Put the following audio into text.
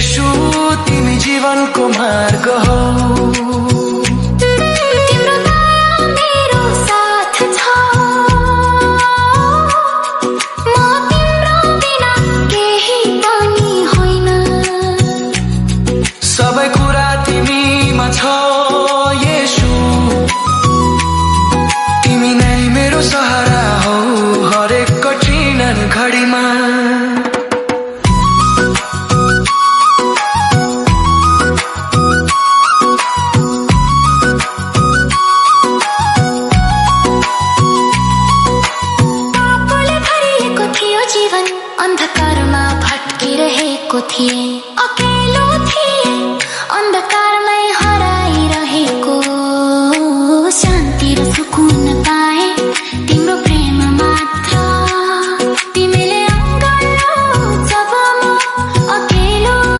येशू तिमी जीवनको मार्ग हो। तिम्रो माया मेरो साथ छ, म तिम्रो बिना केही पनि होइन। सबै कुरा तिमीमा छ येशू, तिमी नै मेरो सहारा हो हरेक कठिन घडीमा। अंधकारमा भटकिरहेको थिए, अकेलो थिए, अंधकार